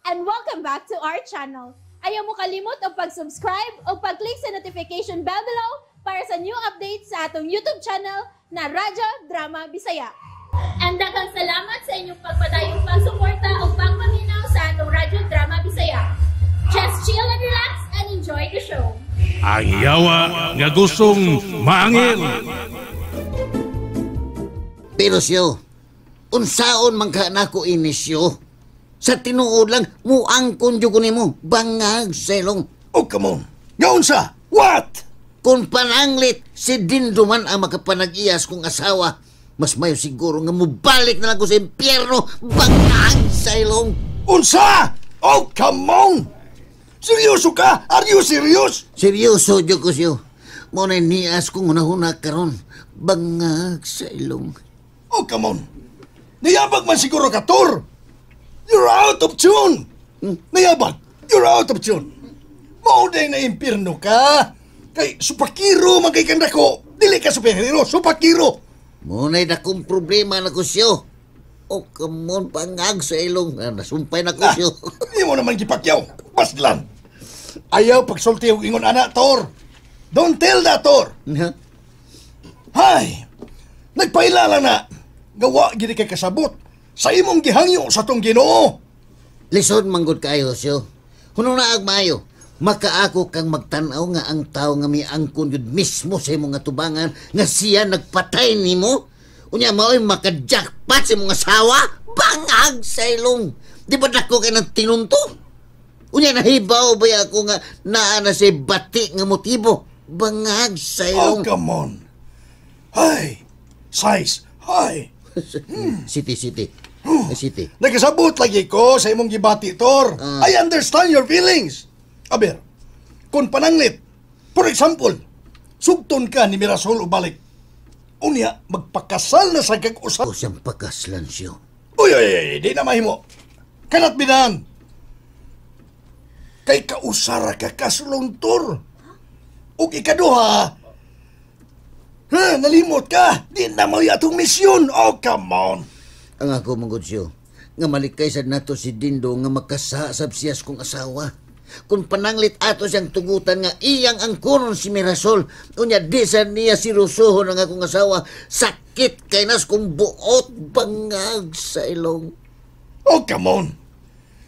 And welcome back to our channel. Ayaw mo kalimot og pag-subscribe o pag-click sa notification bell below para sa new updates sa atong YouTube channel na Radyo Drama Bisaya. And daghang salamat sa inyong pagpadayong pagsuporta o pagpaminaw sa atong Radyo Drama Bisaya. Just chill and relax and enjoy the show. Ang yawa nga gustong maangil. Pero siyo, unsaon man ka nako inisyo? Sa tinuod lang, muangkon jud ko nimo, bangag sa ilong. Oh, come on. Nga unsa? What? Kung pananglit, si Dindo man ang makapanag-iyas kong asawa, mas mayo siguro nga mubalik na lang ko sa impyerno, bangag sa ilong. Unsa? Oh, come on. Seryoso ka? Are you serious? Seryoso jud ko siyo. Mao na nias kong hunahuna karon, bangag sa ilong. Oh, come on. Niyabag man siguro ka, Tor. You're out of tune. Niyabag. You're out of tune. Mao day na impirno ka. Kay supakiro man kay kang dako. Dili ka superhero, supakiro. Mao na'y dakong problema na ko siyo. Oh, come on, bangag sa ilong. Ah, nasumpay na ko siyo. Di mo naman gipakyaw. Baslan. Ayaw pagsulti og ingon ana, Tor. Don't tell that, Tor. Ha? Hay! Nagpailala na. Gawa gini kay kasabot sa imong gihangyo sa tong Ginoo. Lisod manggod kayo siyo. Huno na ag maayo. Makaako kang magtan-aw nga ang tao nga miangkon yun mismo sa imong atubangan nga siya nagpatay nimo. Unya mao'y maka-jackpot sa imong asawa, bangag sa ilong. Di ba dako kay ng tinunto? Unya nahibaw ba ako nga naa na say bati nga motibo? Bangag sa Oh, ilong. come on. Hay! Size. Hay! City, city. Ay, city. Nagkasabot lagi ko sa imong gibati, Tor. I understand your feelings. Aber, kung pananglit, for example, sugton ka ni Mirasol o balik. Unya, magpakasal na sa kag usa. O siyang pakaslan siyo. Uy, uy, uy, di na mahimo. Cannot be done. Kay kausara ka kasulong, Tor. Ug ikaduha, ha, nalimot ka. Di na mo atong misyon. Oh, come on. Ang ako manggod siyo, nga malikay sad nato si Dindo nga makasasab siya sa kong asawa. Kung pananglit ato siyang tugutan nga iyang angkonon si Mirasol, unya di sa niya sirusuhon ang akong asawa, sakit kay nas kong buot, bangag sa ilong. Oh, come on.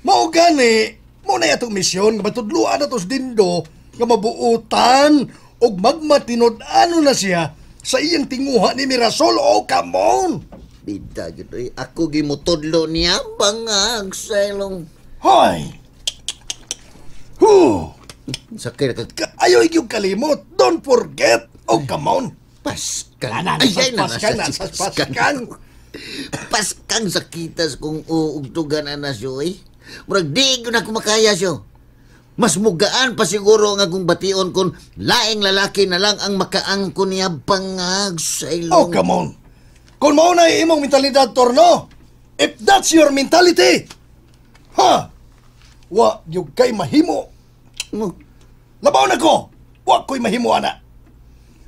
Mao gani, mao na atong misyon nga matudluan nato si Dindo nga mabuutan ug magmatinud-ano na siya sa iyang tinguha ni Mirasol. Oh, come on. Bida gyud oy, ako gimutudlo niya, bangag sa ilong. Hoy. Huh. Sakit ka Ayaw yung kalimot. Don't forget. Oh, come on. Paskan. Ana, Ay, ay, paskan, nasa- paskan. Paskang sakitas kung uugtugan ana siyo eh. Murag di ko na kumakaya siyo. Mas mugaan pa siguro ang akong bation kung laing lalaki na lang ang makaangkon niya, bangag sa ilong. Oh, come on. Kung mao na imong mentalidad, Torno, if that's your mentality, ha, wa yung kay mahimo. Mo, Labaw na ko, wa ko'y mahimo ana.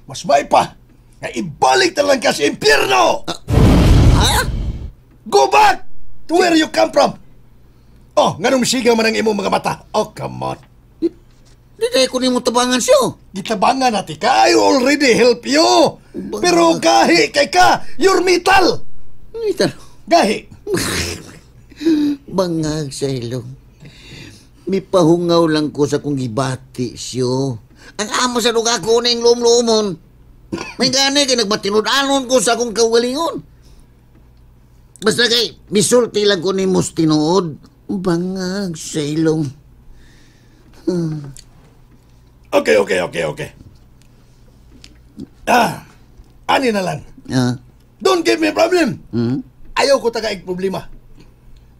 Mas may pa, nga ibalik na lang ka sa impyerno. Ha? Go back to where you come from. Oh, nganong siga man ang imong mga mata? Oh, come on. Di tayo ko nimo tabangan siyo. Gitabangan natin ka. I already help you. Pero gahi kay ka, you're metal. Ito. Gahi. Bangag sa ilong. Mipahungaw lang ko sa kong gibati siyo. Ang amo sa lugar ko na yung lumlumon. May gani kay nagmatinud-anon ko sa akong kaugalingon. Basta kay misulti lang ko ni Mus tinuod. Bangag sa ilong. Okay. Ah, ani na lang. Ah, Don't give me problem. Ayaw ko tagaig problema.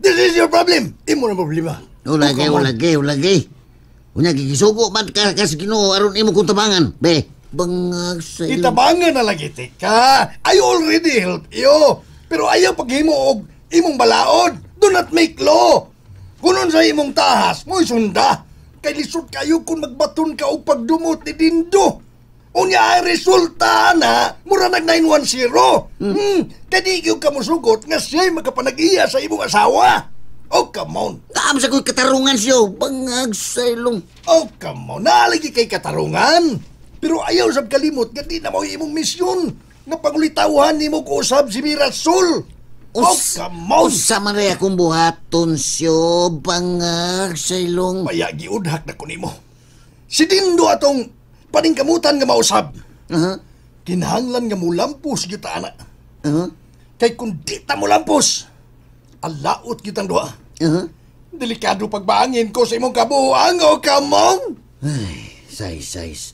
This is your problem. Imo na problema. Ulagay, Oh, come on. ulagay, ulagay. Unya, gigisugo man ka sa Ginoo aron imo kong tabangan. Be, bangag sa ilong. Itabangan na lagi ka. I already help you. Pero ayaw paghimo og imong balaod. Do not make law. Kunon sa imong tahas, mo'y sunda. Kay lisod kayo kung magbaton ka og pagdumot ni Dindo. Unya ang resulta na mura nag 910. Kay di gyud ka mosugot nga siya'y makapanag-iya sa imong asawa. Oh, come on. Naam sa ko'y katarungan siyo. Bangag sa ilong. Oh, come on. Naalagi kay katarungan. Pero ayaw sab kalimot nga di na mao imong misyon nga pangulitawhan nimo ko usab si Mirasol. Oh, come on. Usa man rin akong buhaton siyo. Bangag sa ilong. Paya giudhak na ko nimo. Si Dindo atong paningkamutan nga mausab. Uh-huh. Kinahanglan nga mulampos gyud ta ana. Uh-huh. Kay kung di ta mulampos, alaot gyud ang duha. Uh-huh. Delikado pagbaangin ko sa imong kabuang, oh, come on. Ay, size, size.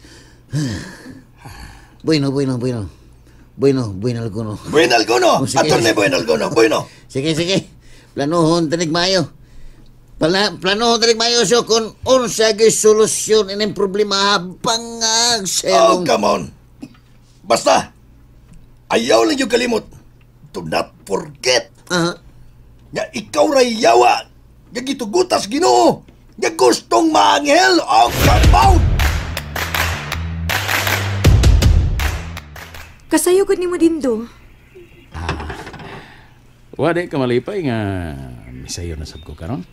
Bueno, bueno, bueno. Bueno, bueno alguno. Bueno alguno. Oh, sige. Aton ni bueno alguno. Bueno. Sige, sige. Planohon tanig maayo. Planohon tanig maayo siyo kung unsa gyud solusyon ining problema bangag sa Oh, ilong. come on. Basta, ayaw lang yung kalimot. Do not forget Uh-huh. nga ikaw ray yawa nga gitugutas Ginoo nga gustong maanghel. Oh, come on. Kasayo gud nimo Dindo. Wala ka malipay nga misayo na sab ko karon.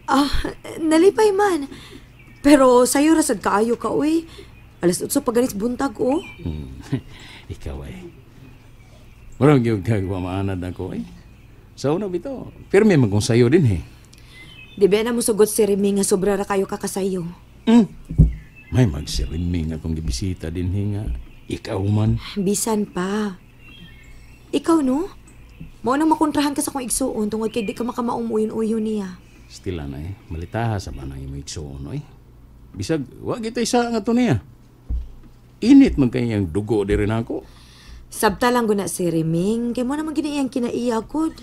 Ah, nalipay man. Pero sayo ra sad kaayo ka oy. 8:00 pa ganit buntag oh. Ikaw ay. Murag gyud kag maanad ako ay. Sa una bitaw, pirmi man kung sayo din eh. Di ba na mo sugot si Remy nga sobra ra kayo kakasayo. May magsiriming akong gibisita din eh nga. Ikaw man. Bisan pa. Ikaw no? Mao nang makontrahan ka sa akong igsuon tungod kay di ka makamaong uyon-uyon niya. Stila na eh. Malitaha sa manang imo igsuon oy. Bisag wa gitay sa nga to niya. Init man kay iyang dugo diri nako. Sabta lang guna si Reming, kay mo naman gini iyang kinaiya gud.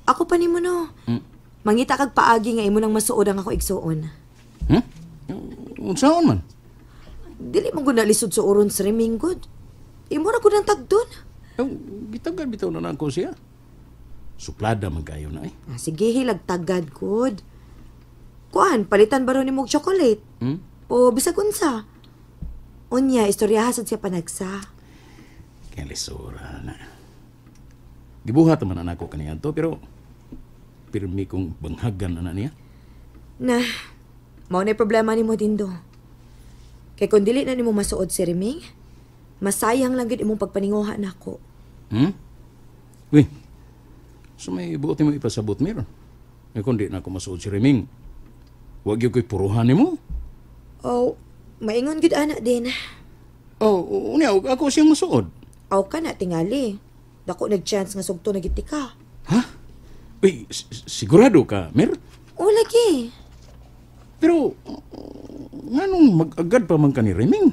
Ako pa nimo no. Mangita kag paagi nga imo nang masuod ang ako igsuon. Unsaon man? Dili man gud na lisod suoron si Reming gud. Imo ra gud ang tagdon. Oh, gitagad bitaw na nako siya. Suplada man kayo na eh. Ah, sige, hilagtagad gud. Kuan, palitan ba ron nimo og chocolate? O bisag unsa? Unya, istoryaha sad siya panagsa. Kaya lisura na. Gibuhat man na nako kaniya to, pero pirmi kong banghagan na niya. Na, mao na problema nimo Dindo. Kay kung dili na nimo masuod si Reming, masayang lang gyud imong pagpaninguha nako. Uy, so may buot nimo ipasabot meron. Eh kung di na ako masuod si Reming, wag gyud ko'y puruhan nimo. Oh, maingon gyud ana din. Oh, unya ako siyang masuod. Aw ka na tingali. Dako nag-chance nga sugto na gid ka. Ha? Uy, sigurado ka, Mer? O lagi. Pero nganong mag-agad pa man ka ni Reming?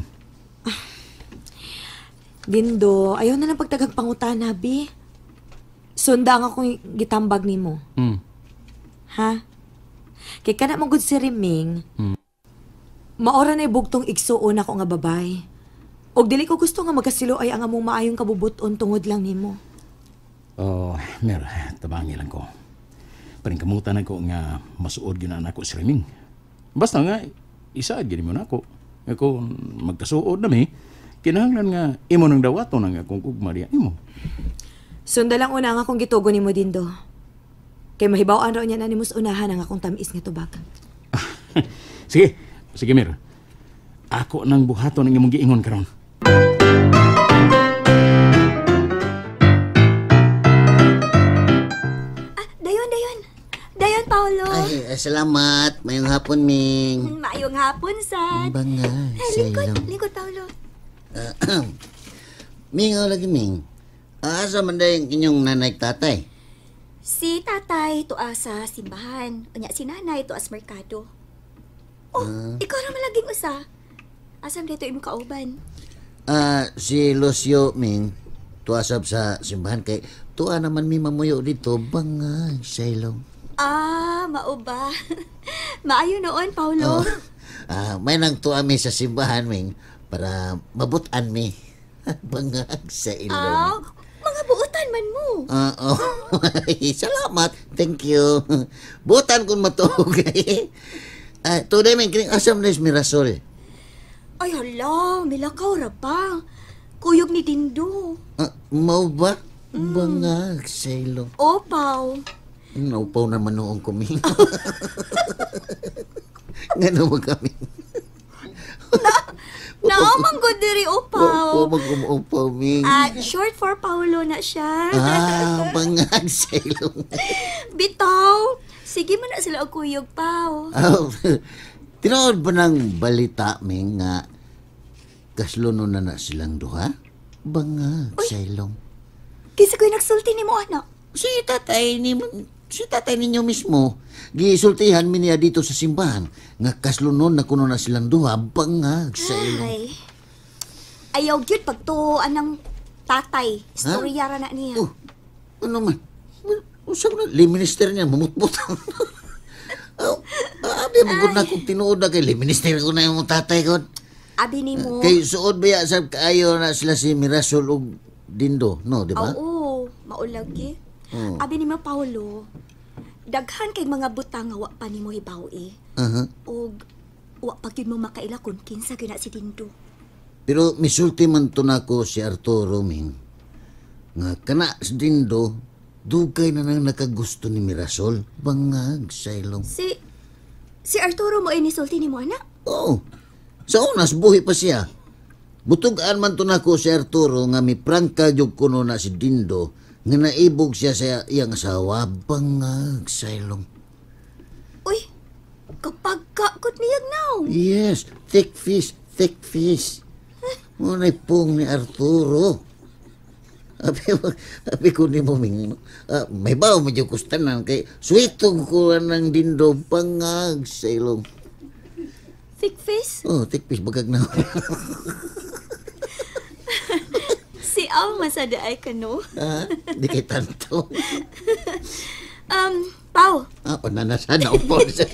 Dindo, ayaw na lang pagtagag pangutana, bi. Sunda ang akong gitambag nimo. Ha? Kay kana man gud si Reming. Maora na bugtong igsuon ako nga babay. Og dili ko gusto nga magkasilo ay ang among maayong kabubuton tungod lang nimo. Oh, Mer, tabangi lang ko. Paningkamutan ako nga masuod gyud na nako si Reming. Basta nga isaad gyud mo nako. Nga kung magkasuod na mi, kinahanglan nga imo nang dawaton ang akong ugma diya imo. Sunda lang una ang akong gitugo nimo Dindo. Kay mahibaw-an raw niya na nimos unahan ang akong tamis nga tubag. Sige, sige Mer. Ako nang buhaton ang imong giingon karon. Ah, dayon, dayon. Dayon, Paolo. Ay, salamat. Mayong hapon, Ming. Maayong hapon, sad. Bangag Ay, sa lingkod, ilong. lingkod, Paolo. Ming, oh, lagi, Ming. Asa man day ang inyong nanay tatay? Si tatay tuwa sa simbahan. Unya, si nanay tuwa sa merkado. Oh, ikaw naman laging usa. Asam dito imong kauban? Si Lucio, Ming, tuwa sab sa simbahan kay tuwa naman mi mamuyo dito, bangag sa ilong. Ah, mao ba? Maayo noon, Paolo. Oh. May nang tuwa mi sa simbahan, Ming, para mabutan mi. Bangag sa ilong. Ah, mga buutan man mo. Oh. Salamat. Thank you. Butan kung matuog. Today, Ming, kining asam na is Mirasol. Ay, hala, milakaw ra pa. Kuyog ni Dindo. Mao ba? Bangag sa ilong. Opaw. Naupaw naman noong kumi. Nga naman kami. Naamang gud diri upaw. Wa mag-umpaw, Ming. Short for Paulo na siya. Bangag sa ilong. Bitaw. Sige man na sila og kuyog, Pao. Oh, tinuod ba ng balita, Ming, nga kasluno na silang duha? Bangag sa ilong. Kinsa ko'y nagsulti nimo, anak? Si tatay ninyo mismo, gisultihan mi niya dito sa simbahan nga kaslunon na kuno na silang duha, bangag sa ilong. Ay. Ayaw gyud pagtuoan ng tatay. Istorya ra na niya. Oh, ano man? Usa ko na, lay minister niya, mamutmut. Oh, abi, magod na kung tinuod na kay lay minister ko na yung tatay ko. Abi nimo. Kay suod ba ya, sab kaayo na sila si Mirasol ug Dindo, no, di ba? Oo, maulagi. Oh. Abi nimo, Paulo, daghan kay mga butang nga wa pa nimo hibaw-i. Uh-huh. Og wa pa gyud mo makaila kun kinsa gyud na si Dindo. Pero misulti man to nako si Arturo, Ming, nga kana si Dindo, dugay na nang nakagusto ni Mirasol, bangag sa ilong. Si Arturo mo ay nisulti nimo, anak? Oo. Sa unas, buhi pa siya. Butugan man to nako si Arturo nga mi prangka jud kuno na si Dindo nga naibog siya sa iyang asawa, bangag sa ilong. Uy, kapag kakot niyag now. Yes, thick fish, thick fish. Ngunay pong ni Arturo. Abi ko ni mo, Ming, may bawo medyo kustanan kay sweetong ko ng Dindo, bangag sa ilong. Thick fish? Oh, thick fish, bagag na. Si Alma sa daay ka, no? Di kay tanto. Pao. Pananasan na upo sa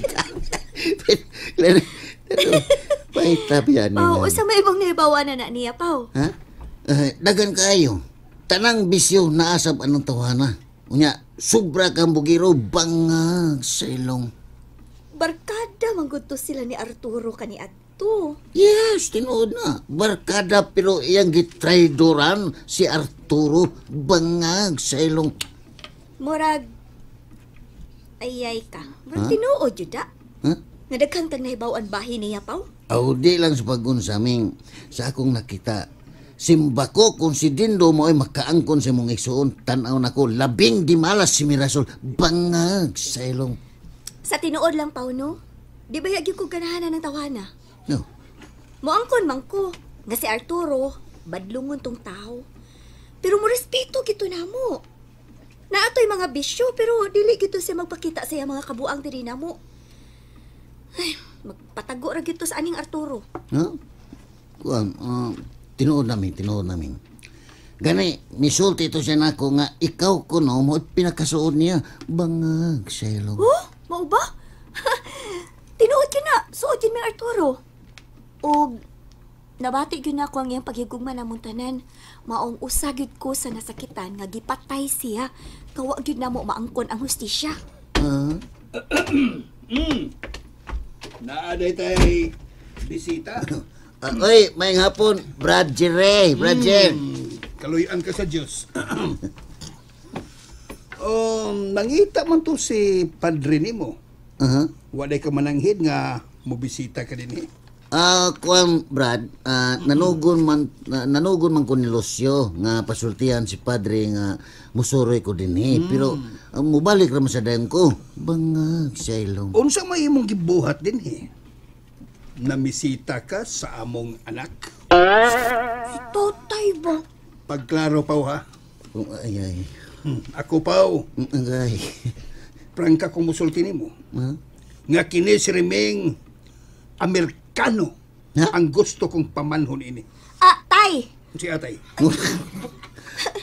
Pahitap yan. Pao, usa may ibang naibawa na niya, Pao. Ha? Dagan kaayo. Tanang bisyo naasab anong tawana. Unya, sobra kang bugiro, bangag sa ilong. Barkada mangguto sila ni Arturo kani adto. Yes, tinuod na. Barkada pero iyang gitraidoran si Arturo, bangag sa ilong. Murag, ayay ka. Murag tinuod yun da. Ha? Nadaghan kang nahibaw-an bahin niya, Pao? Aw, di lang sa pagun sa aming, sa akong nakita. Simba ko kung si Dindo mo ay makaangkon sa mong igsuon, tanaw na ko, labing di malas si Mirasol, bangag sa ilong. Sa tinuod lang, Pao, no? Di ba yagyo ko ganahanan ng tawana? No. Moangkon man ko, nga si Arturo, badlungon tong tao. Pero mo respeto gito na mo. Naatoy mga bisyo, pero dili gito siya magpakita sa iyang mga kabuang diri na mo. Ay, magpatago ra gito sa aning Arturo. No? Kuan, tinuod namin. Gani, misulti ito siya nako nga ikaw kuno mo pinakasuod niya, bangag sa ilong. Oh, mao ba? Tinuod yun na, suod yun may Arturo. Og nabati yun ako ang iyang paghigugma namong tanan. Maong usa gyud ko sa nasakitan nga gipatay siya. Kawa gyud namo maangkon ang hustisya. Naaday tay bisita. Oy, may hapon, Brad Jerry, Brad Jer. Kaluyan ka sa Diyos. Nangita man to si padre nimo. Uh-huh. Walay ka mananghid nga mobisita ka din eh. Kuan Brad, nanugon man ko ni Lucio nga pasultihan si padre nga musuroy ko dinhi, pero mubalik ra man sa dayon ko. Bangag sa ilong. Unsa may imong gibuhat dinhi? Namisita ka sa among anak? Si tatay ba? Pagklaro pa ha. Oh, ay ay. Ako pa. Ay. Prangka kong musulti nimo. Huh? Nga kini si Remeng Amerikano. Ha? Ang gusto kong pamanhon ini. Ah, tay! Si atay.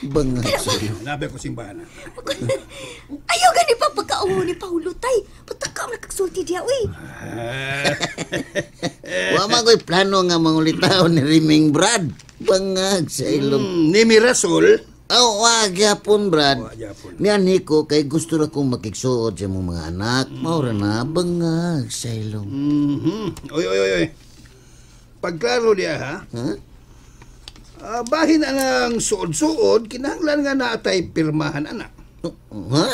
Bangag sa ilong. Nabi ako simbahan. Ayaw gani pa pagkauho ni Paulo, tay. Pataka ang nakagsulti diya, uy. Wa man ko'y plano nga mangulitaon ni Remeng, Brad. Bangag sa ilong. Ni Mirasol. Aw, wa gyapon, Brad. Wa gyapon. Mianhi ko kay gusto ra kong makigsuod sa imong mga anak. Mao ra na, bangag sa ilong. Oy, oy, oy. Pagklaro diya, ha? Ha? Bahin ang suod-suod, kinahanglan nga naatay pirmahan, anak. Ha?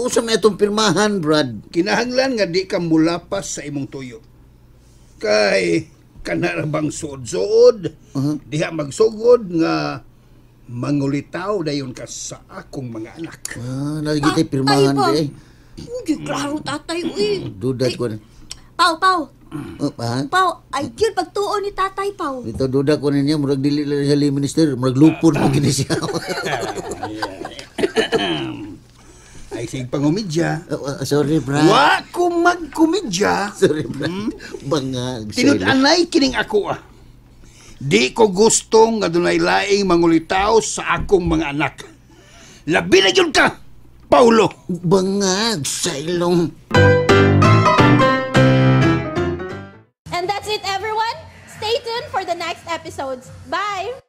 Unsa may atong pirmahan, Brad? Kinahanglan nga di ka mulapas sa imong tuyo. Kay kana ra bang suod-suod, diha magsugod nga mangulitaw dayon ka sa akong mga anak. Ah, lagi tay pirmahan pa. di eh. Uy, klaro tatay, uy. Duda ko na. Pau, Pau. Oh, ha? Pau, ay yun, pagtuon ni tatay, Pau. Ito duda ko ninyo, murag dili lang siya lay minister, murag lupon mo gini siya. Ay sig pangumidya. Oh, oh, sorry, Brad. Wa ko magkomedya. Sorry, Brad. Bangag. Tinud-anay kining ako ah. Di ko gusto nga dunay laing mangulitaw sa akong mga anak. Labi na gyud ka, Paulo. Bangag sa ilong. And that's it, everyone. Stay tuned for the next episodes. Bye!